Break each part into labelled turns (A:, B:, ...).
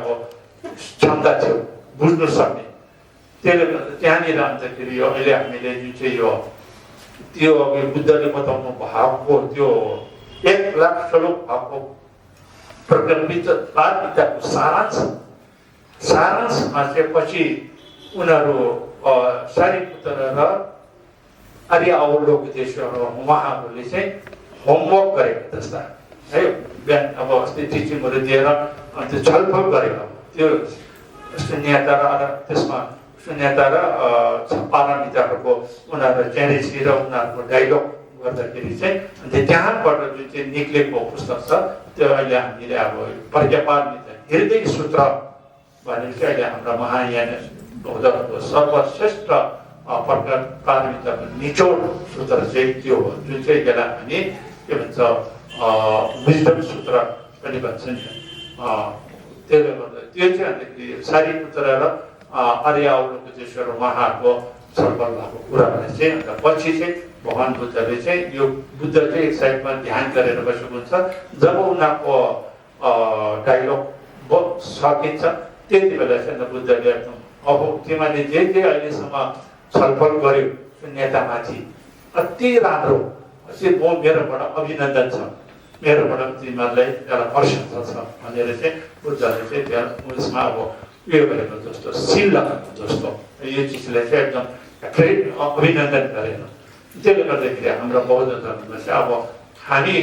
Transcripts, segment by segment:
A: अब क्षमता थियो बुझ्नु सक्ने। त्यसले गर्दा त्यहाँनिर अन्तखेरि यो अहिले हामीले जुन चाहिँ यो त्यो अघि बुद्धले बताउनु भएको त्यो 1 लाख श्लोक भएको प्रगल्भितको सारांशमा चाहिँ पछि उनीहरू सारीपुत्र र आर्य अवलोकदेशहरू उहाँहरूले चाहिँ होमवर्क गरेको जस्ता है बिहान अब अस्ति टिचिङहरू दिएर त्यो छलफल गरेको त्यो शून्यता र त्यसमा शून्यता र पारमिताहरूको उनीहरू च्यारिसी र उनीहरूको डाइलग गर्दाखेरि चाहिँ त्यहाँबाट जुन चाहिँ निक्लेको पुस्तक छ त्यो अहिले हामीले अब प्रज्ञापारमिता हृदय सूत्र भनेर चाहिँ अहिले हाम्रा महायान बौद्धहरूको सर्वश्रेष्ठ प्रज्ञापारमिताको निचोड सूत्र चाहिँ त्यो हो जुन चाहिँ यसलाई हामी के भन्छ विजडम सूत्र पनि भन्छ नि। त्यसले गर्दा त्यो चाहिँ अन्तखेरि सारीपुत्र र आर्य अवलोकदेशहरू उहाँहरूको छलफल भएको कुरालाई चाहिँ अन्त पछि चाहिँ भगवान बुद्धले चाहिँ यो बुद्ध चाहिँ एक साइडमा ध्यान गरेर बसेको हुन्छ। जब उनीहरूको डाइलग सकिन्छ त्यति बेला चाहिँ बुद्धले एकदम अब तिमीले जे अहिलेसम्म छलफल गर्यो शून्यतामाथि अति राम्रो मेरोबाट अभिनन्दन छ, मेरोबाट तिमीहरूलाई एउटा प्रशंसा छ भनेर चाहिँ बुद्धले चाहिँ त्यहाँ उसमा अब उयो गरेको जस्तो सिल लगाएको जस्तो यो चिजलाई चाहिँ एकदम अभिनन्दन गरेन। त्यसले गर्दाखेरि हाम्रो बौद्ध धर्ममा चाहिँ अब हामी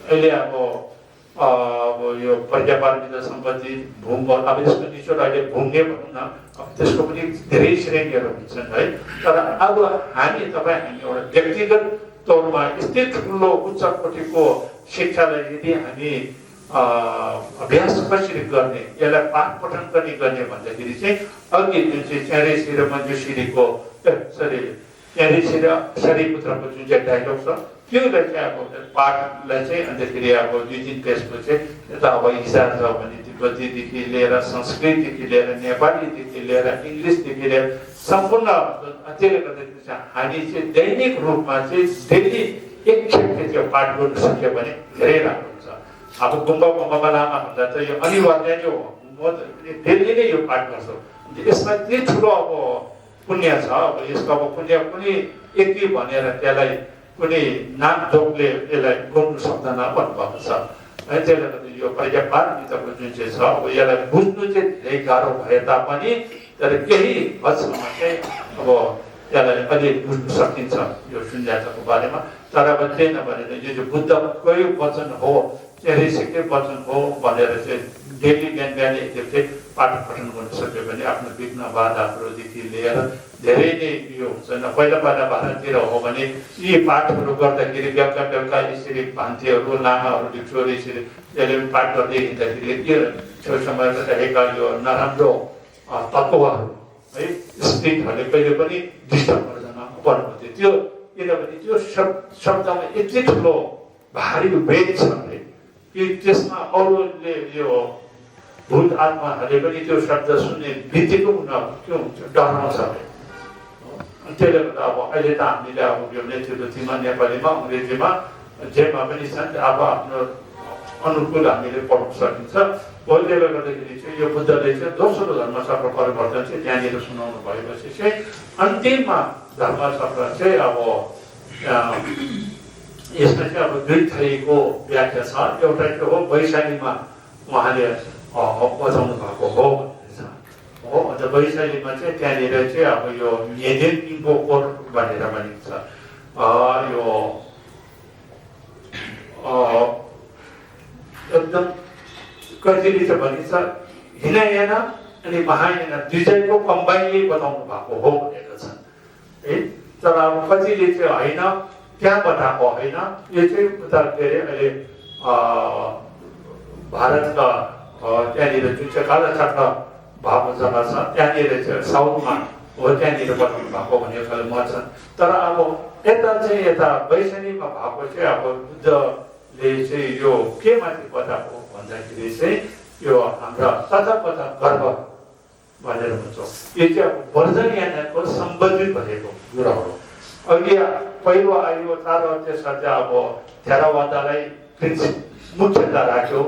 A: अहिले अब यो प्रज्ञापारमिता सम्बन्धी भूमबल अब यसको निचोड अहिले भुङ्गे भनौँ न अब त्यसको पनि धेरै श्रेणीहरू हुन्छन् है। तर अब हामी एउटा व्यक्तिगत तौरमा यस्तै ठुलो उच्च कोटिको शिक्षालाई यदि हामी अभ्यास कसरी गर्ने यसलाई पाठ पठन पनि गर्ने भन्दाखेरि चाहिँ अघि जुन चाहिँ च्यारेसी र मञ्जुश्रीको च्यारेसी र सारीपुत्रको जुन चाहिँ डाइलग छ त्योलाई चाहिँ अब पाठलाई चाहिँ अन्तखेरि अब 2-3 पेजको चाहिँ यता अब हिसाब छ भने तिब्बतीदेखि लिएर संस्कृतदेखि लिएर नेपालीदेखि लिएर इङ्ग्लिसदेखि लिएर सम्पूर्ण त्यसले गर्दाखेरि चाहिँ हामी चाहिँ दैनिक रूपमा चाहिँ डेली एकखेप त्यो पाठ गर्न सक्यो भने धेरै राम्रो हुन्छ। अब गुम्बा लामाहरूलाई त यो अनिवार्य नै हो, म डेली नै यो पाठ गर्छु। यसमा के ठुलो अब पुण्य छ, अब यसको अब पुण्य कुनै एकी भनेर त्यसलाई कुनै नाम जोगले यसलाई गर्नु सक्दैन भन्नुभएको छ है। त्यसले गर्दा यो प्रज्ञापारमिताको जुन चाहिँ छ अब यसलाई बुझ्नु चाहिँ धेरै गाह्रो भए तापनि तर केही हदसम्म चाहिँ अब यसलाई अलि बुझ्नु सकिन्छ यो शून्यताको बारेमा। तर अब त्यही नभनेर यो चाहिँ बुद्धकै वचन हो, ऋषिकै वचन हो भनेर चाहिँ डेली बिहान एकखेप चाहिँ पाठ पठन गर्न सक्यो भने आफ्नो विघ्न बाधाहरूदेखि लिएर धेरै नै यो हुन्छ। पहिला भारततिर हो भने यी पाठहरू गर्दाखेरि बेलुका यसरी भान्थेहरू लामाहरूले चोरी यसरी त्यसले पनि पाठ गर्दै हिँड्दाखेरि के छेउछाउमा रहेका यो नराम्रो तत्त्वहरू है स्पिरिटहरूले कहिले पनि डिस्टर्ब गर्दैन पर्नुहुन्थ्यो। त्यो किनभने त्यो शब्दमा यति ठुलो भारी वेद छ कि त्यसमा अरूले यो भूत आत्माहरूले पनि त्यो शब्द सुन्ने बित्तिकै उनीहरू के हुन्छ डराउँछ। त्यसले गर्दा अब अहिले त हामीले अब यो नेतृत्वमा नेपालीमा अङ्ग्रेजीमा जेमा पनि छन् अब आफ्नो अनुकूल हामीले पढ्न सकिन्छ। त्यसले गर्दाखेरि चाहिँ यो बुद्धले चाहिँ दोस्रो धर्मचक्र परिवर्तन चाहिँ त्यहाँनिर सुनाउनु भएपछि चाहिँ अन्तिममा धर्मचक्र चाहिँ अब यसमा चाहिँ अब 2 थरीको व्याख्या छ। एउटा चाहिँ हो वैशालीमा उहाँले बचाउनु भएको हो हो अन्त वैशालीमा चाहिँ त्यहाँनिर चाहिँ अब यो नेदेन इम्पोकोर भनेर भनिन्छ। यो एकदम कतिले चाहिँ भनिन्छ हिनयाना अनि महायाना दुईजैको कम्बाइनले बताउनु भएको हो भनेको छ है। तर अब कतिले चाहिँ होइन त्यहाँबाट होइन, यो चाहिँ उता के अरे अहिले भारतका त्यहाँनिर जुन चाहिँ कालाचक्र भएको जग्गा छ त्यहाँनिर चाहिँ साउथमा हो त्यहाँनिर बताउनु भएको भनेको खाले मत छन्। तर अब यता चाहिँ यता वैशालीमा भएको चाहिँ अब बुद्धले चाहिँ यो के माथि बताएको भन्दाखेरि चाहिँ यो हाम्रा तथाकथा गर्व भनेर भन्छौँ। यो चाहिँ अब वर्जनयानको सम्बन्धित भएको कुरा हो। अघि पहिलो आयो 4 अध्याय अब थेरावादालाई मुख्यता राख्यो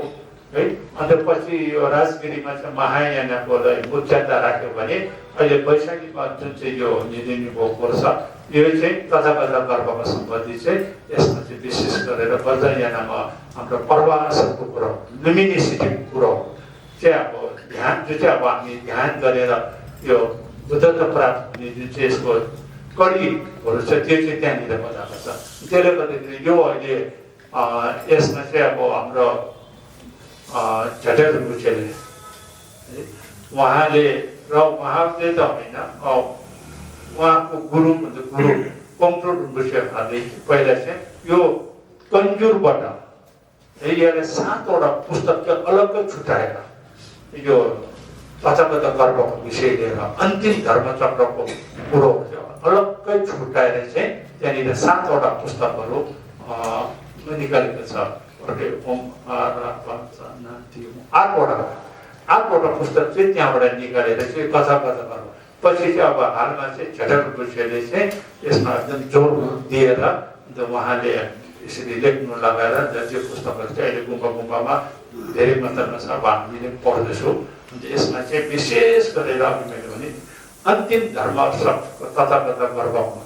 A: है। अन्त पछि यो राजगिरीमा चाहिँ महायानाकोलाई मुख्यता राख्यो भने अहिले वैशाखीमा जुन चाहिँ यो निधिनी भएको छ यो चाहिँ तथाकथा गर्भको सम्बन्धी चाहिँ यसमा चाहिँ विशेष गरेर वज्रयानामा हाम्रो पर्वासको कुरो लुमिनिसिटीको कुरो चाहिँ अब ध्यान जो चाहिँ अब हामी ध्यान गरेर यो बुद्धत्व प्राप्त हुने जुन चाहिँ यसको कडीहरू छ त्यो चाहिँ त्यहाँनिर बताएको छ। त्यसले गर्दाखेरि यो अहिले यसमा चाहिँ अब हाम्रो झटेर रुचेले उहाँले र उहाँले त होइन उहाँको गुरु कङ्क्रो रुचेहरूले पहिला चाहिँ यो कन्जुरबाट यसले 7वटा पुस्तक चाहिँ अलग्गै छुट्याएर यो तथाकथा गर्भको विषय लिएर अन्तिम धर्मचक्रको कुरोहरू चाहिँ अलग्गै छुट्याएर चाहिँ त्यहाँनिर 7वटा पुस्तकहरू निकालेको छ। 8वटा पुस्तक चाहिँ त्यहाँबाट निकालेर चाहिँ कथा गर्नु पछि चाहिँ अब हालमा चाहिँ झटेर रुचेले चाहिँ यसमा एकदम जोड दिएर अन्त उहाँले यसरी लेख्नु लगाएर त्यो पुस्तकहरू चाहिँ अहिले गुम्बामा धेरै मात्रामा छ। अब हामीले पढ्दैछौँ। अन्त यसमा चाहिँ विशेष गरेर अघि मैले भने अन्तिम धर्म तथाकथा गर्भमा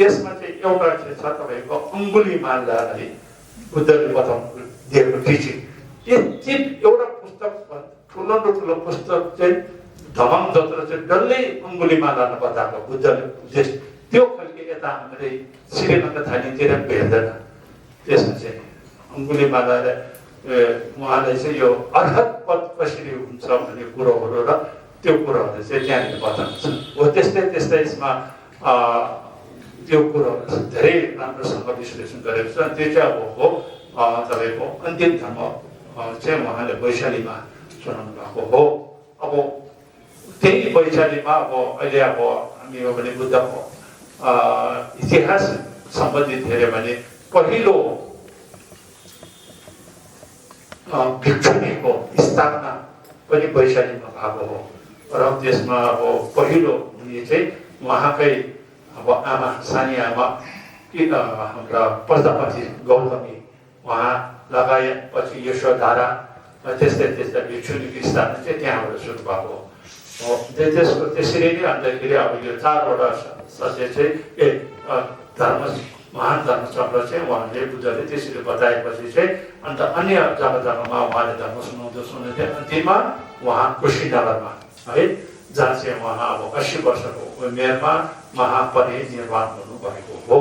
A: यसमा चाहिँ एउटा चाहिँ छ तपाईँको अङ्गुलीमालालाई बुद्धले बताउनु दिएको टिचिङ। यति एउटा पुस्तक ठुलो पुस्तक चाहिँ धमाम जत्र चाहिँ डल्लै अङ्गुलीमालामा बताएको बुद्धले उद्देश त्यो खालको यता हामीले श्रीलङ्का थालीतिर भेट्दैन। त्यसमा चाहिँ अङ्गुलीमालाले उहाँले चाहिँ यो अर्हत पद कसरी हुन्छ भन्ने कुरोहरू र त्यो कुरोहरू चाहिँ त्यहाँनिर बताएको छ। हो त्यस्तै यसमा त्यो कुरोहरू धेरै राम्रोसँग विश्लेषण गरेको छ। त्यो चाहिँ अब हो तपाईँको अन्तिम धर्म चाहिँ उहाँले वैशालीमा सुनाउनु भएको हो। अब त्यही वैशालीमा अब अहिले अब हामी हो भने बुद्धको इतिहास सम्बन्धित हेऱ्यो भने पहिलो भिक्षुनीको स्थापना पनि वैशालीमा भएको हो र त्यसमा अब पहिलो हुने चाहिँ उहाँकै अब आमा सानी आमा कि हाम्रा प्रजापति गौतमी उहाँ लगायत पछि यशोधारा त्यस्तै भिक्षुनीको स्थापना चाहिँ त्यहाँबाट सुरु भएको हो। त्यसको त्यसरी नै अन्तखेरि अब यो 4वटा सत्य चाहिँ महान धर्मचक्र चाहिँ उहाँले बुद्धले त्यसरी बताएपछि चाहिँ अन्त अन्य जग्गामा उहाँले धर्म सुनाउँदै अन्तिममा उहाँ कुशीनगरमा है जहाँ चाहिँ उहाँ अब 80 वर्षको उमेरमा महापरिनिर्वाण हुनुभएको हो।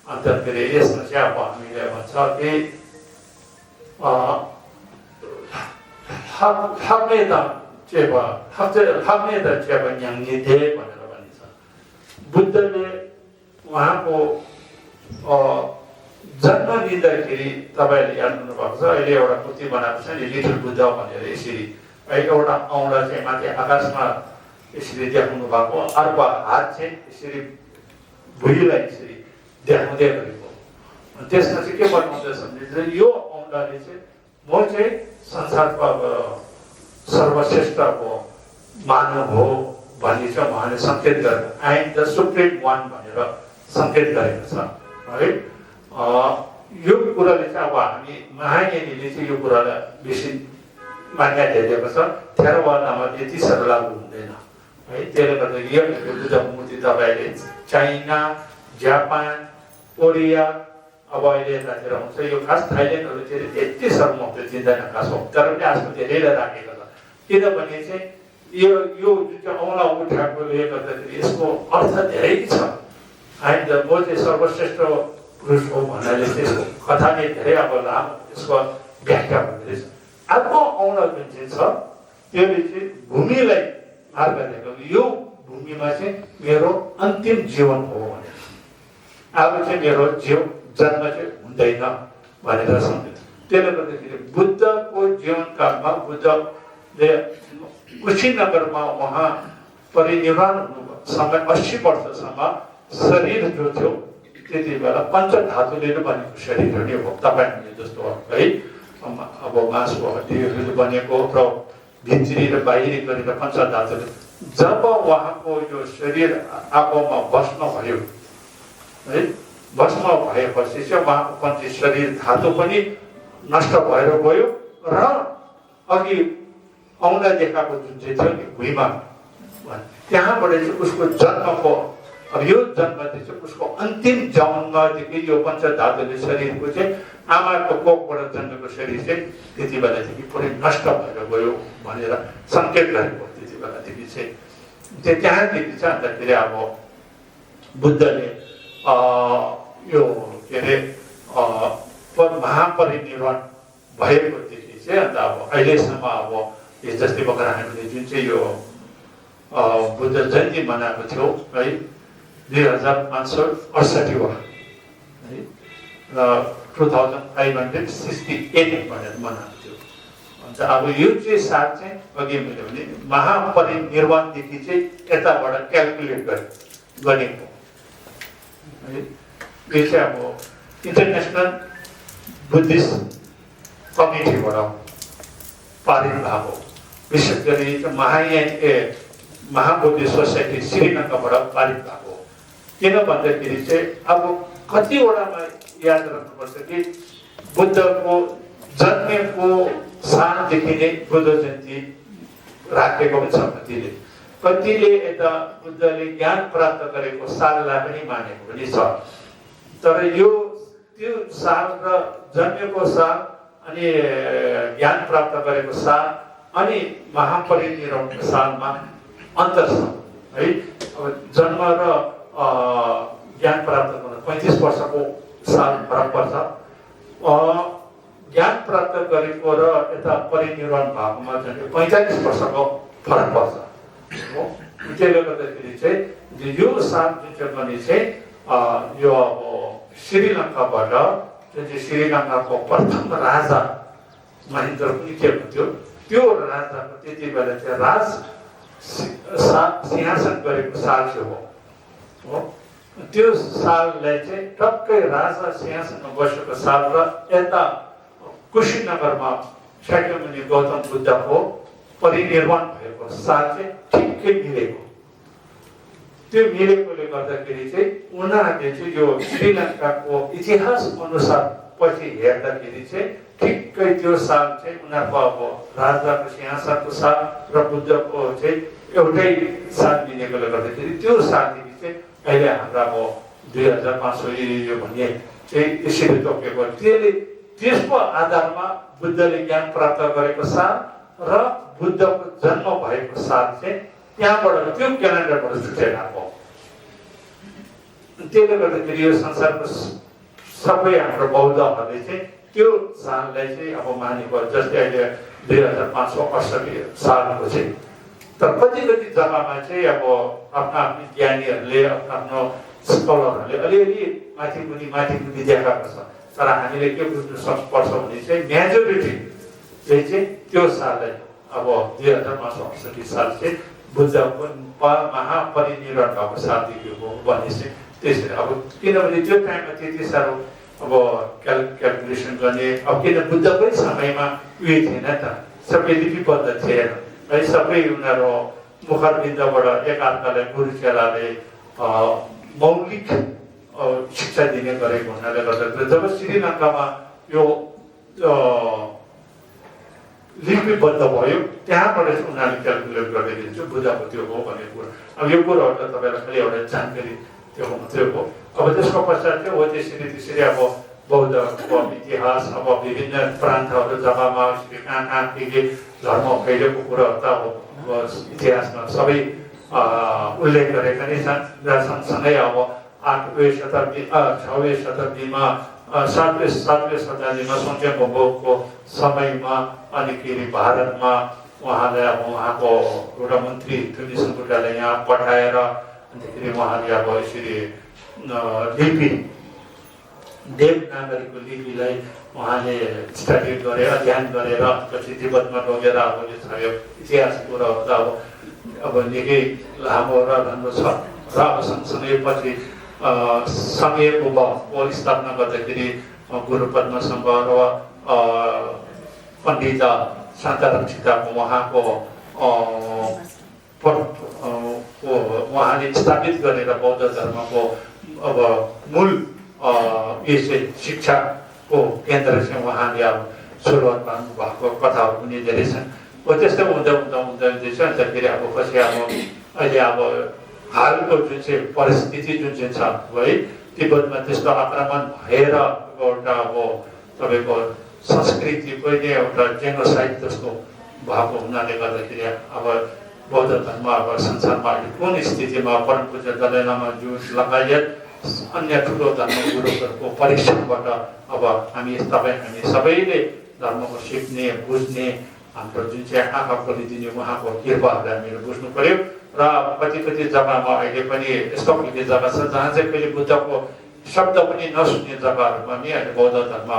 A: अन्तखेरि यसमा चाहिँ अब हामीले भन्छ कि भनेर भनिन्छ। बुद्धले उहाँको जन्म लिँदाखेरि तपाईँले याद गर्नुभएको छ। अहिले एउटा मूर्ति बनाएको छ नि लिटल बुद्ध भनेर यसरी एउटा औँला चाहिँ माथि आकाशमा यसरी देखाउनु भएको, अर्को हात चाहिँ यसरी भुइँलाई यसरी देखाउँदै गरेको। त्यसमा चाहिँ के बताउँदैछ भने चाहिँ यो औँलाले चाहिँ म चाहिँ संसारको अब सर्वश्रेष्ठ अब मानव हो भन्ने चाहिँ उहाँले सङ्केत गरेको, I am the supreme one भनेर सङ्केत गरेको छ है। यो कुराले चाहिँ अब हामी महायानीले चाहिँ यो कुरालाई बेसी मान्यता दिएको छ। थेरवादामा त्यति साह्रो लागु हुँदैन है। त्यसले गर्दा यो बुद्धको मूर्ति तपाईँले चाइना, जापान, कोरिया अब अहिले यतातिर हुन्छ। यो खास थाइल्यान्डहरूतिर त्यति साह्रो महत्त्व दिँदैन खास हो, तर पनि आजकल धेरैले राखेको छ। किनभने चाहिँ यो जुन चाहिँ औँला उठाएकोले गर्दाखेरि यसको अर्थ धेरै छ। होइन म चाहिँ सर्वश्रेष्ठ पुरुष हो भन्नाले चाहिँ यसको कथा नै धेरै अब लामो यसको व्याख्या हुँदैछ। अर्को औँला जुन चाहिँ छ त्यसले चाहिँ भूमिलाई मार्ग दिएको, यो भूमिमा चाहिँ मेरो अन्तिम जीवन हो भनेर, अब चाहिँ मेरो जन्म चाहिँ हुँदैन भनेर सम्झिन्छ। त्यसले गर्दाखेरि बुद्धको जीवनकालमा बुद्धले कुशीनगरमा उहाँ परिनिर्वाण हुनु समय 80 वर्षसम्म शरीर जो थियो त्यति बेला पञ्चधातुले बनेको शरीरहरू हो। तपाईँहरूले जस्तो है अब मासु हड्डीहरूले बनेको र भित्री र बाहिरी गरेर पञ्चधातुले जब उहाँको यो शरीर आगोमा भस्म भयो है, भस्म भएपछि चाहिँ उहाँको पञ्च शरीर धातु पनि नष्ट भएर गयो र र अघि औँला देखाएको जुन चाहिँ थियो नि भुइँमा त्यहाँबाट चाहिँ उसको जन्मको अब यो जन्म चाहिँ उसको अन्तिम जन्मदेखि यो पञ्चधातुले शरीरको चाहिँ आमाको कोखबाट जन्मेको शरीर चाहिँ त्यति बेलादेखि पुरै नष्ट भएर गयो भनेर सङ्केत गरेको त्यति बेलादेखि चाहिँ त्यहाँदेखि चाहिँ अन्तखेरि अब बुद्धले यो के अरे महापरिनिर्वाण भएकोदेखि चाहिँ अन्त अब अहिलेसम्म अब जस्तै भर्खर हामीले जुन चाहिँ यो बुद्ध जयन्ती मनाएको थियौँ है 2568 है 2568 भनेर मनाएको थियो। अन्त अब यो चाहिँ साल चाहिँ अघि मैले भने महापरिनिर्वाणदेखि चाहिँ यताबाट क्यालकुलेट गरेको है। यो चाहिँ अब इन्टरनेसनल बुद्धिस्ट कमिटीबाट पारित भएको, विशेष गरी महाबोधि सोसाइटी श्रीलङ्काबाट पारित भएको। किन भन्दाखेरि चाहिँ अब कतिवटामा याद राख्नुपर्छ कि बुद्धको जन्मेको सालदेखि नै बुद्ध जयन्ती राखेको पनि छ। कतिले यता बुद्धले ज्ञान प्राप्त गरेको साललाई पनि मानेको पनि छ। तर यो त्यो साल र जन्मेको साल अनि ज्ञान प्राप्त गरेको साल अनि महापरिनिर्वाणको सालमा अन्तर छ है। अब जन्म र ज्ञान प्राप्त गर्न 35 वर्षको साल फरक पर्छ। ज्ञान प्राप्त गरेको र यता परिनिर्वाण भएकोमा चाहिँ 45 वर्षको फरक पर्छ हो। त्यसले गर्दाखेरि चाहिँ यो साल जुन चाहिँ भने चाहिँ यो अब श्रीलङ्काबाट जुन चाहिँ श्रीलङ्काको प्रथम राजा महेन्द्र पनि के भन्थ्यो त्यो राजाको त्यति बेला चाहिँ राज सिंहासन गरेको साल चाहिँ हो। त्यो साललाई चाहिँ टक्कै राजा सिंहासनमा बसेको साल र यता कुशीनगरमा शाक्यमुनि गौतम बुद्धको परिनिर्वाण भएको साल चाहिँ ठिक्कै मिलेको। त्यो मिलेकोले गर्दाखेरि चाहिँ उनीहरूले चाहिँ यो श्रीलङ्काको इतिहास अनुसार पछि हेर्दाखेरि चाहिँ ठिक्कै त्यो साल चाहिँ उनीहरूको अब राजाको सिंहासनको साल र बुद्धको चाहिँ एउटै साल मिलेकोले गर्दाखेरि त्यो सालदेखि चाहिँ अहिले हाम्रो अब 2500 यो भन्ने चाहिँ यसरी तोकेको। त्यसको आधारमा बुद्धले ज्ञान प्राप्त गरेको साल र बुद्धको जन्म भएको साल चाहिँ त्यहाँबाट त्यो क्यालेन्डरबाट छुटेर आएको। त्यसले गर्दाखेरि यो संसारको सबै हाम्रो बौद्धहरूले चाहिँ त्यो साललाई चाहिँ अब मानेको। जस्तै अहिले 2568 सालको चाहिँ तर कति जग्गामा चाहिँ अब आफ्ना आफ्नो ज्ञानीहरूले आफ्नो स्कलरहरूले अलिअलि माथि मुनि देखाएको छ। तर हामीले के बुझ्नु सक्नुपर्छ भने चाहिँ मेजोरिटीले चाहिँ त्यो साललाई अब 2568 साल चाहिँ बुद्धको महापरिनिर्वाण भएको सालदेखि हो भने चाहिँ त्यसरी अब किनभने त्यो टाइममा त्यति साह्रो अब क्यालकुलेसन गर्ने अब किन बुद्धकै समयमा उयो थिएन त, सबै लिपिबद्ध थिएन है। सबै उनीहरू मुखरबिन्दबाट एकअर्कालाई गुरु चेलाले मौलिक शिक्षा दिने गरेको हुनाले गर्दा जब श्रीलङ्कामा यो लिपिबद्ध भयो त्यहाँबाट चाहिँ उनीहरूले क्यालकुलेट गर्दाखेरि चाहिँ बुद्धको त्यो हो भन्ने कुरा। अब यो कुरोहरू त तपाईँलाई खालि एउटा जानकारी त्यो मात्रै हो। अब त्यसको पश्चात चाहिँ हो त्यसरी अब बौद्धको इतिहास अब विभिन्न प्रान्तहरू जग्गामा कहाँ कहाँ के धर्म फैलिएको कुराहरू त अब इतिहासमा सबै उल्लेख गरेका नै छन्। र सँगसँगै अब 8वीं शताब्दी 6वीं शताब्दीमा 7वीं शताब्दीमा सङ्ख्याको समयमा अनिखेरि भारतमा उहाँले अब उहाँको एउटा मन्त्री थुनी सङ्गुटालाई यहाँ पठाएर अन्तखेरि उहाँले अब यसरी लिपि देवनागरीको लिपिलाई उहाँले स्टडी गरे, अध्ययन गरेर पछि तिब्बतमा लगेर अब यो छायो। इतिहास कुराहरू त अब निकै लामो र राम्रो छ। र अब सँगसँगै पछि सङ्घीय बुबाको स्थापना गर्दाखेरि गुरुपद्मसँग र पण्डित शान्ताराम सीताको उहाँको उहाँले स्थापित गरेर बौद्ध धर्मको अब मूल यो चाहिँ शिक्षाको केन्द्र चाहिँ उहाँले अब सुरुवात पार्नु भएको कथाहरू पनि धेरै छन्। त्यस्तो हुँदा हुँदा हुँदा हुँदैछ अन्तखेरि अब पछि अब अहिले अब हालको जुन चाहिँ परिस्थिति जुन चाहिँ छ है तिब्बतमा त्यस्तो आक्रमण भएर एउटा अब तपाईँको संस्कृतिको नै एउटा जेनोसाइड जस्तो भएको हुनाले गर्दाखेरि अब बौद्ध धर्म अब संसारमा अहिले कुन स्थितिमा परम पूज्य दलाई लामाज्यू लगायत अन्य ठुलो धर्मगुरुहरूको परीक्षणबाट अब हामी सबैले धर्मको सिक्ने बुझ्ने हाम्रो जुन चाहिँ आँखा खोलिदिने उहाँको कृपाहरूलाई हामीले बुझ्नु पर्यो। र कति जग्गामा अहिले पनि यस्तो खालको जग्गा छ जहाँ चाहिँ कहिले बुद्धको शब्द पनि नसुन्ने जग्गाहरूमा पनि अहिले बौद्ध धर्म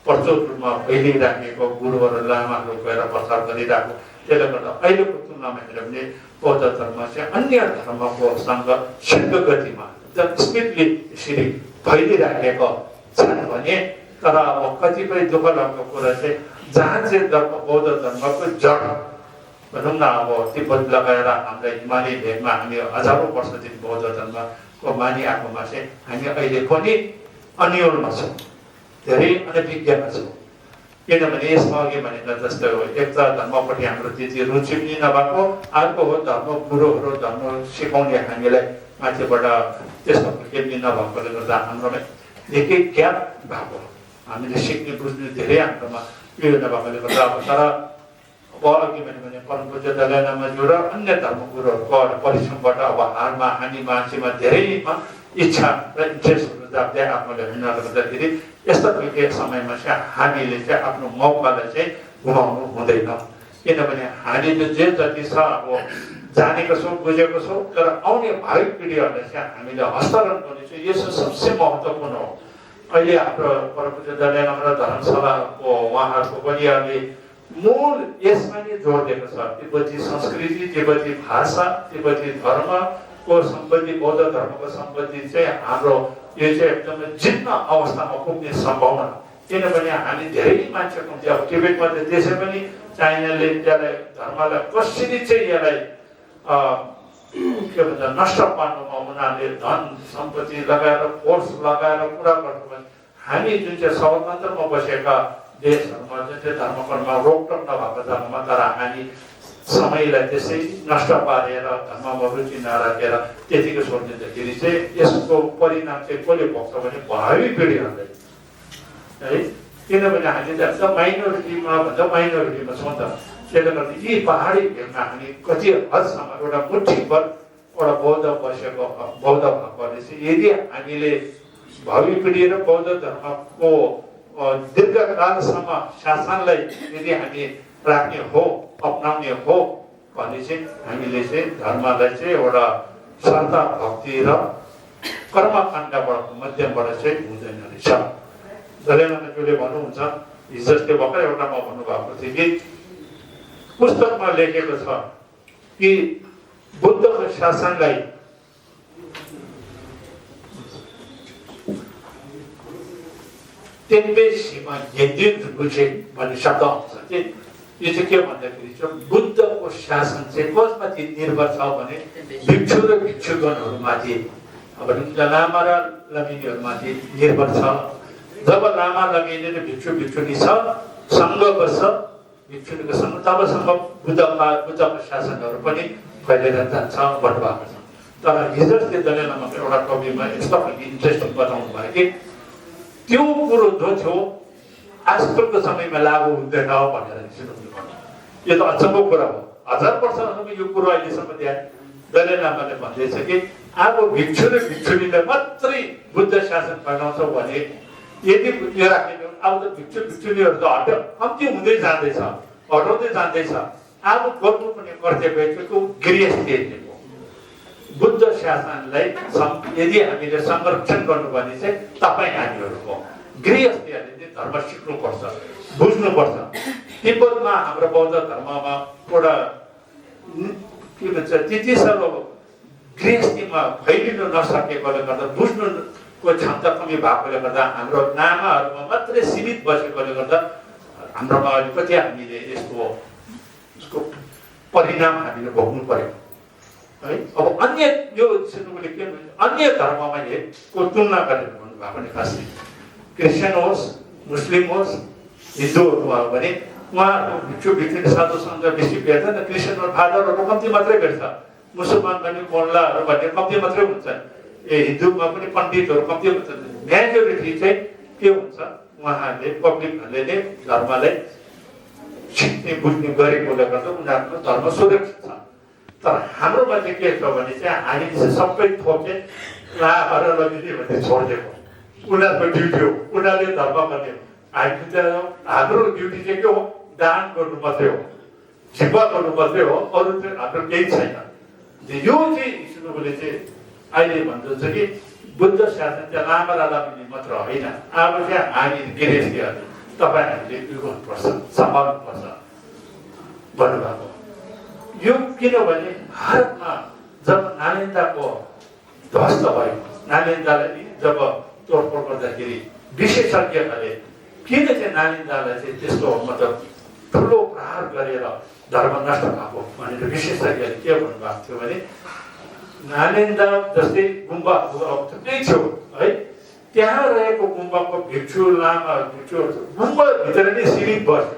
A: प्रचुर रूपमा फैलिराखेको गुरुहरू लामाहरू गएर प्रचार गरिरहेको, त्यसले गर्दा अहिलेको तुलनामा हेऱ्यो भने बौद्ध धर्म चाहिँ अन्य धर्मको सँग शीघ्र गतिमा स्पिडली यसरी फैलिराखेको छन् भने तर अब कतिपय दुःख लाग्दो कुरा चाहिँ जहाँ चाहिँ बौद्ध धर्मको जड भनौँ न अब तिब्बत लगाएर हाम्रा हिमाली भेगमा हामी हजारौँ वर्षदेखि बौद्ध धर्मको मानिआएकोमा चाहिँ हामी अहिले पनि अन्योलमा छौँ, धेरै अनभिज्ञमा छौँ। किनभने यसमा अघि भनेको जस्तो हो, एक त धर्मपट्टि हाम्रो त्यति रुचि पनि नभएको, अर्को हो धर्म गुरुहरू धर्म सिकाउने हामीलाई माथिबाट त्यस्तो केही नभएकोले गर्दा हाम्रोमा निकै ग्याप भएको, हामीले सिक्ने बुझ्ने धेरै हाम्रोमा उयो नभएकोले गर्दा अब तर अब अघि भने परम पूज्य दलाई लामाज्यू र अन्य धर्मगुरुहरूको परिश्रमबाट अब हामी मान्छेमा धेरैमा इच्छा र इन्ट्रेस्टहरू जाग्दै आफूले हुनाले गर्दाखेरि यस्तो खालको समयमा चाहिँ हामीले चाहिँ आफ्नो मौकालाई चाहिँ गुमाउनु हुँदैन। किनभने हामीले जे जति छ अब जानेको छौँ बुझेको छौँ, तर आउने भावी पिँढीहरूलाई चाहिँ हामीले हस्तान्तरण गर्ने चाहिँ यो सबसे महत्त्वपूर्ण हो। अहिले हाम्रो परम पूज्य दलाई लामा धर्मशालाको उहाँहरूको पनि अहिले मूल यसमा नै जोड दिएको छ, तिब्बती संस्कृति, तिब्बती भाषा, तिब्बती धर्मको सम्बन्धी बौद्ध धर्मको सम्बन्धी चाहिँ हाम्रो यो चाहिँ एकदमै जित्न अवस्थामा पुग्ने सम्भावना। किनभने हामी धेरै मान्छेको हुन्छ, अब टिबेटमा त त्यसै पनि चाइनाले त्यसलाई धर्मलाई कसरी चाहिँ यसलाई के भन्छ नष्ट पार्नुमा उनीहरूले धन सम्पत्ति लगाएर फोर्स लगाएर कुरा गर्नु भने हामी जुन चाहिँ स्वतन्त्रमा बसेका देशहरूमा जुन चाहिँ धर्मकर्ममा रोकटोक नभएको जग्गामा तर हामी समयलाई त्यसै नष्ट पारेर धर्ममा रुचि नराखेर त्यतिको सोचिँदाखेरि चाहिँ यसको परिणाम चाहिँ कसले भोग्छ भने भावी पिँढीहरूले है। किनभने हामी त एकदम माइनोरिटीमा छौँ त, त्यसले गर्दा यी पहाडी भेगमा हामी कति हदसम्म एउटा मुठीभर एउटा बौद्ध बसेको बौद्ध भएकोले चाहिँ यदि हामीले भावी पिँढी र बौद्ध धर्मको दीर्घकालसम्म शासनलाई यदि हामी राख्ने हो अपनाउने हो भने चाहिँ हामीले चाहिँ धर्मलाई चाहिँ एउटा श्रद्धा भक्ति र कर्मकाण्डबाट माध्यमबाट चाहिँ हुँदैन रहेछ। दलाई लामाज्यूले भन्नुहुन्छ हिजो अस्ति भर्खर एउटामा भन्नुभएको थियो कि पुस्तकमा लेखेको छ कि बुद्धको शासनलाई तेन्बेसीमा गेन्जिन रुचे भन्ने शब्द आउँछ कि यो चाहिँ के भन्दाखेरि चाहिँ बुद्धको शासन चाहिँ कसमाथि निर्भर छ भने भिक्षु र भिक्षुगणहरूमाथि, अब लामा र लमिनीहरूमाथि निर्भर छ। जब लामा लमिनी र भिक्षु भिक्षुनी छ सङ्घ बस्छ भिक्षुनीको सङ्घ, तबसम्म बुद्धको शासनहरू पनि फैलिएर जान्छ भन्नुभएको छ। तर हिजो अस्ति दलाई लामाको एउटा कविमा यस्तो खालको इन्ट्रेस्टिङ बताउनु भयो कि त्यो कुरो जो थियो आजकलको समयमा लागु हुँदैन भनेर यो त अचम्मको कुरा हो। 1000 वर्षसम्म यो कुरो अहिलेसम्म दलाई लामाले भन्दैछ कि अब भिक्षु र भिक्षुनीले मात्रै बुद्ध शासन फैलाउँछ भने यदि यो राख्ने अब त भिक्षु भिक्षुनीहरू त कम्ती हुँदै जाँदैछ, हटाउँदै जाँदैछ। अब गर्नुपर्ने कर्तव्य चाहिँ गृहस्थी हो। बुद्ध शासनलाई यदि हामीले संरक्षण गर्नु भने चाहिँ तपाईँ हामीहरूको गृहस्थीहरूले चाहिँ धर्म सिक्नुपर्छ, बुझ्नुपर्छ। तिब्बतमा हाम्रो बौद्ध धर्ममा एउटा के भन्छ त्यति साह्रो गृहस्थीमा फैलिनु नसकेकोले गर्दा बुझ्नुको क्षमता कमी भएकोले गर्दा हाम्रो लामाहरूमा मात्रै सीमित बसेकोले गर्दा हाम्रोमा अलिकति हामीले यसको परिणाम हामीले भोग्नु पर्यो है। अब अन्य यो सिन्धुले के भन्छ अन्य धर्ममा को तुलना गरेर भन्नुभएको नि खासै क्रिस्चियन होस्, मुस्लिम होस् हिन्दूहरू भयो भने उहाँहरूको भिक्षु भिक्षुणी साधु सन्त बेसी भेट्छ नि, क्रिस्चियन फादरहरू कम्ती मात्रै भेट्छ, मुसलमान पनि मोल्लाहरू भन्ने कम्ती मात्रै हुन्छ, हिन्दूमा पनि पण्डितहरू कम्ती हुन्छ। मेजोरिटी चाहिँ के हुन्छ, उहाँहरूले पब्लिकहरूले नै धर्मलाई सिक्ने बुझ्ने गरेकोले गर्दा उनीहरूको धर्म सुरक्षित छ। तर हाम्रोमा चाहिँ के छ भने चाहिँ हामीले चाहिँ सबै थोके लाएर लगिदियो भने छोडिदिएको उनीहरूको ड्युटी हो, उनीहरूले धर्म गर्ने हो। हामी त हाम्रो ड्युटी चाहिँ के हो, दान गर्नु मात्रै हो, सेवा गर्नु मात्रै हो, अरू चाहिँ हाम्रो केही छैन। यो चाहिँ विष्णुले चाहिँ अहिले भन्छ कि बुद्ध शासन चाहिँ लामा लामिने मात्र होइन, अब चाहिँ हामी गृहस्थीहरूले तपाईँहरूले उयो गर्नुपर्छ, सम्हाल्नुपर्छ भन्नुभएको। यो किनभने भारतमा जब नालन्दाको ध्वस्त भयो, नालन्दालाई जब तोडफोड गर्दाखेरि विशेषज्ञहरूले किन चाहिँ नालन्दालाई चाहिँ त्यस्तो मतलब ठुलो प्रहार गरेर धर्म नष्ट भएको भनेर विशेषज्ञहरूले के भन्नुभएको थियो भने नालन्दा जस्तै गुम्बाहरू अब थुप्रै थियो है, त्यहाँ रहेको गुम्बाको भिक्षु लामा भिक्षुहरू गुम्बाभित्र नै सीमित बस्यो,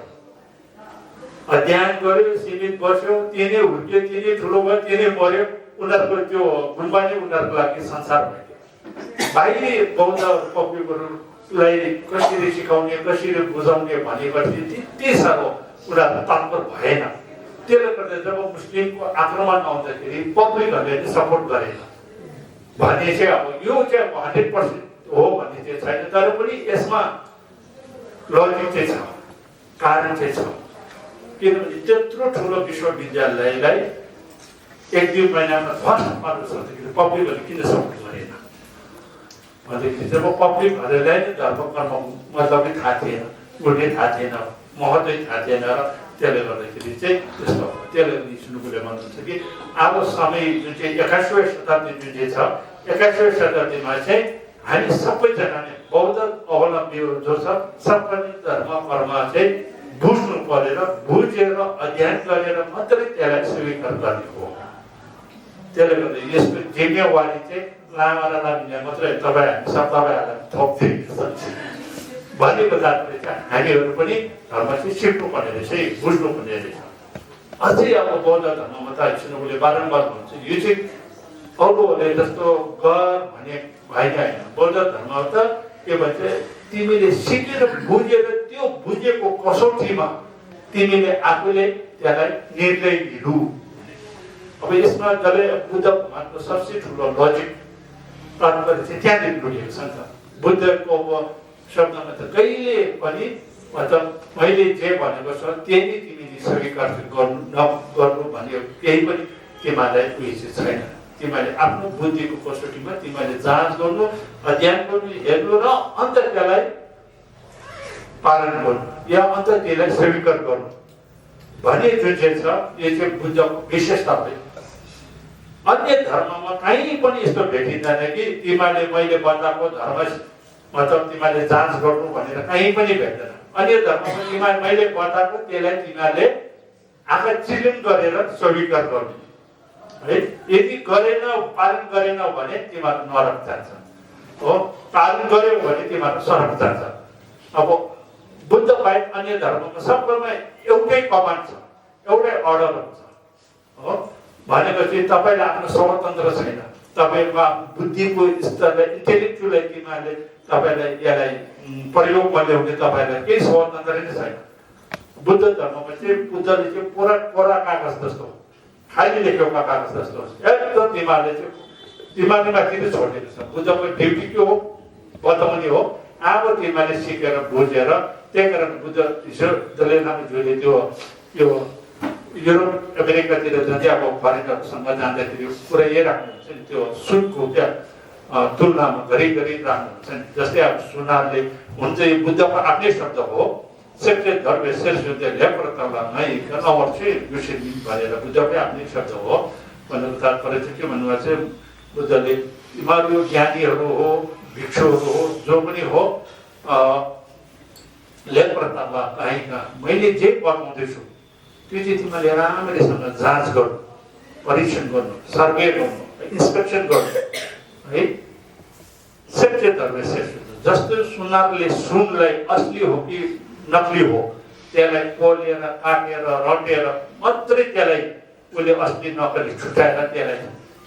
A: अध्ययन गर्यो, सीमित बस्यो, त्यही नै हुर्क्यो, त्यही नै ठुलो भयो, त्यही नै मर्यो। उनीहरूको त्यो गुम्बा नै उनीहरूको लागि संसार भयो। बाहिरी बौद्ध पब्लिकहरूलाई कसरी सिकाउने, कसरी बुझाउने भनेपछि त्यति साह्रो उनीहरू तत्पर भएन। त्यसले गर्दा जब मुस्लिमको आक्रमण आउँदाखेरि पब्लिकहरूले चाहिँ सपोर्ट गरेन भने चाहिँ अब यो चाहिँ 100% हो भन्ने चाहिँ छैन, तर पनि यसमा लजिक चाहिँ छ, कारण चाहिँ छ। किनभने त्यत्रो ठुलो विश्वविद्यालयलाई 1-2 महिनामा ध्वस्त पार्नु सक्दाखेरि पब्लिकहरूले किन सपोर्ट गरेन भन्दाखेरि जब पब्लिकहरूलाई नै धर्म कर्म मतलबै थाहा थिएन, उल्टे थाहा थिएन, महत्त्वै थाहा थिएन र त्यसले गर्दाखेरि चाहिँ त्यस्तो हो। त्यसले विष्णुले भन्नुहुन्छ कि अब समय जुन चाहिँ 21औं शताब्दी जुन चाहिँ छ, 21औं शताब्दीमा चाहिँ हामी सबैजनाले बौद्ध अवलम्बीहरू जो छ सबैले धर्म कर्म चाहिँ बुझ्नु परेर, बुझेर अध्ययन गरेर मात्रै त्यसलाई स्वीकार गर्ने हो। त्यसले गर्दा यसको जिम्मेवारी चाहिँ लामा र लामिने मात्रै तपाईँहरूलाई थप्दिनु भनेको तात्पर्य चाहिँ हामीहरू पनि धर्म चाहिँ सिक्नुपर्ने रहेछ, बुझ्नुपर्ने रहेछ। अझै अब बौद्ध धर्ममा त विष्णुले बारम्बार भन्छ यो चाहिँ अरूहरूले जस्तो गर भने होइन होइन, बौद्ध धर्ममा त के भन्छ तिमीले सिकेर बुझेर त्यो बुझेको कसौटीमा तिमीले आफूले त्यसलाई निर्णय लिनु। अब यसमा जसले बुद्ध भगवानको सबसे ठुलो लजिक तात्पर्य चाहिँ त्यहाँदेखि लुकेको छ नि त। बुद्धको शब्दमा त कहिले पनि मतलब मैले जे भनेको छ त्यही नै तिमीले स्वीकार नगर्नु भन्ने केही पनि तिमीलाई उयो चाहिँ छैन। तिमीले आफ्नो बुद्धिको कसौटीमा तिमीले जाँच गर्नु, अध्ययन गर्नु, हेर्नु र अन्त त्यसलाई पालन गर्नु या अन्त त्यसलाई स्वीकार गर्नु भन्ने जुन चाहिँ छ यो चाहिँ बुद्धको विशेषता हो। अन्य धर्ममा कहीँ पनि यस्तो भेटिँदैन कि तिमीले मैले बताएको धर्म मतलब तिमीले जाँच गर्नु भनेर कहीँ पनि भेट्दैन। अन्य धर्ममा तिमीले मैले बताएको त्यसलाई तिमीले आँखा चिलिम गरेर स्वीकार गर्नु है। यदि गरेन, पालन गरेन भने तिमीहरू नरक जान्छ हो, पालन गर्यो भने तिमीहरू स्वर्ग जान्छ। अब बुद्ध बाहेक अन्य धर्ममा सबैमा एउटै कमान्ड छ, एउटै अर्डर हुन्छ हो। भनेपछि तपाईँले आफ्नो स्वतन्त्र छैन, तपाईँको बुद्धिको स्तरलाई इन्टेलेक्चुअल तिमीहरूले तपाईँलाई यसलाई प्रयोगमा ल्याउने तपाईँलाई केही स्वतन्त्र नै छैन। बुद्ध धर्ममा चाहिँ बुद्धले चाहिँ पुरा कोरा कागज जस्तो खाली लेखेको कागज जस्तो एकदम तिमीहरूले चाहिँ तिमीहरूले माथि नै छोडिदिएको छ। बुद्धको ड्युटी के हो बताउने हो, अब तिमीहरूले सिकेर बुझेर। त्यही कारण बुद्ध दलाइ त्यो युरोप अमेरिकातिर जाँदै अब फरेनरसँग जाँदाखेरि पुरा यही राख्नुहुन्छ नि, त्यो सुनको क्या तुलनामा घरि राख्नुहुन्छ नि। जस्तै अब सुनारले हुन्छ, यो बुद्धको आफ्नै शब्द हो, सेक्टे धर्म शेषयुद्ध ल्याप्रतला नै नवर्षे युसेलिन भनेर बुद्धकै आफ्नै शब्द हो। भन्नुको तात्पर्य चाहिँ के भन्नुभएको छ, बुद्धले तिमीहरू ज्ञानीहरू हो, भिक्षुहरू हो, जो पनि हो, ल्याप्रतला कहीँ मैले जे बताउँदैछु त्यो चाहिँ तिमीले राम्रैसँग जाँच गर्नु, परीक्षण गर्नु, सर्वे गर्नु, इन्स्पेक्सन गर्नु है। सेक्टे धर्म शेषयुद्ध जस्तो सुनारले सुनलाई असली हो कि नकली हो त्यसलाई पोलेर काटेर रटेर मात्रै त्यसलाई उसले असली नकली छुट्याएर त्यसलाई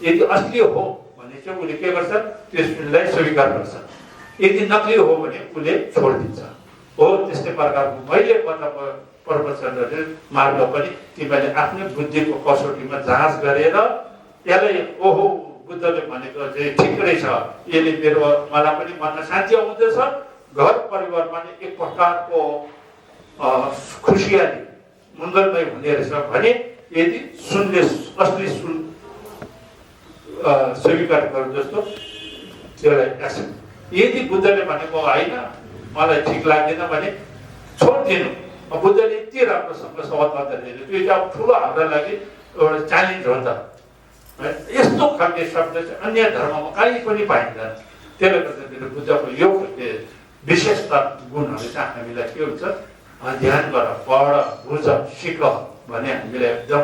A: यदि असली हो भने चाहिँ उसले के गर्छ त्यस फिल्मलाई स्वीकार गर्छ यदि नकली हो भने उसले छोडिदिन्छ हो त्यस्तै प्रकारको मैले प्रवचनहरू मार्ग पनि तिमीले आफ्नै बुद्धिको कसौटीमा जाँच गरेर त्यसलाई ओहो बुद्धले भनेको चाहिँ ठिक रहेछ यसले मेरो मलाई पनि मनमा शान्ति आउँदैछ घर परिवारमा नि एक प्रकारको खुसियाली मङ्गलमय हुने रहेछ भने यदि सुनले असली सुन स्वीकार गर्नु जस्तो त्यसलाई एक्सेप्ट यदि बुद्धले भनेको होइन मलाई ठिक लाग्दैन भने छोडिदिनु बुद्धले यति राम्रोसँग सवादमा दिनु त्यो चाहिँ अब ठुलो हाम्रो लागि एउटा च्यालेन्ज हो नि त यस्तो खालको शब्द चाहिँ अन्य धर्ममा कहीँ पनि पाइँदैन त्यसले गर्दाखेरि बुद्धको यो विशेषता गुणहरू चाहिँ हामीलाई के हुन्छ ध्यान गर पढ बुझ सिक भने हामीलाई एकदम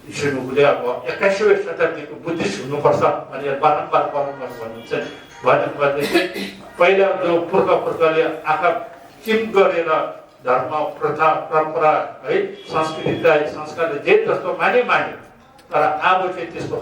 A: ईश्वरले अब 21औं शताब्दीको बुद्धिस्ट हुनुपर्छ अनि बारम्बार पढ्नुपर्छ भन्नुहुन्छ भन्नुपर्दा चाहिँ पहिला जो पुर्खाले आँखा चिम गरेर धर्म प्रथा परम्परा है संस्कृतिलाई संस्कारले जे जस्तो माने तर अब चाहिँ त्यस्तो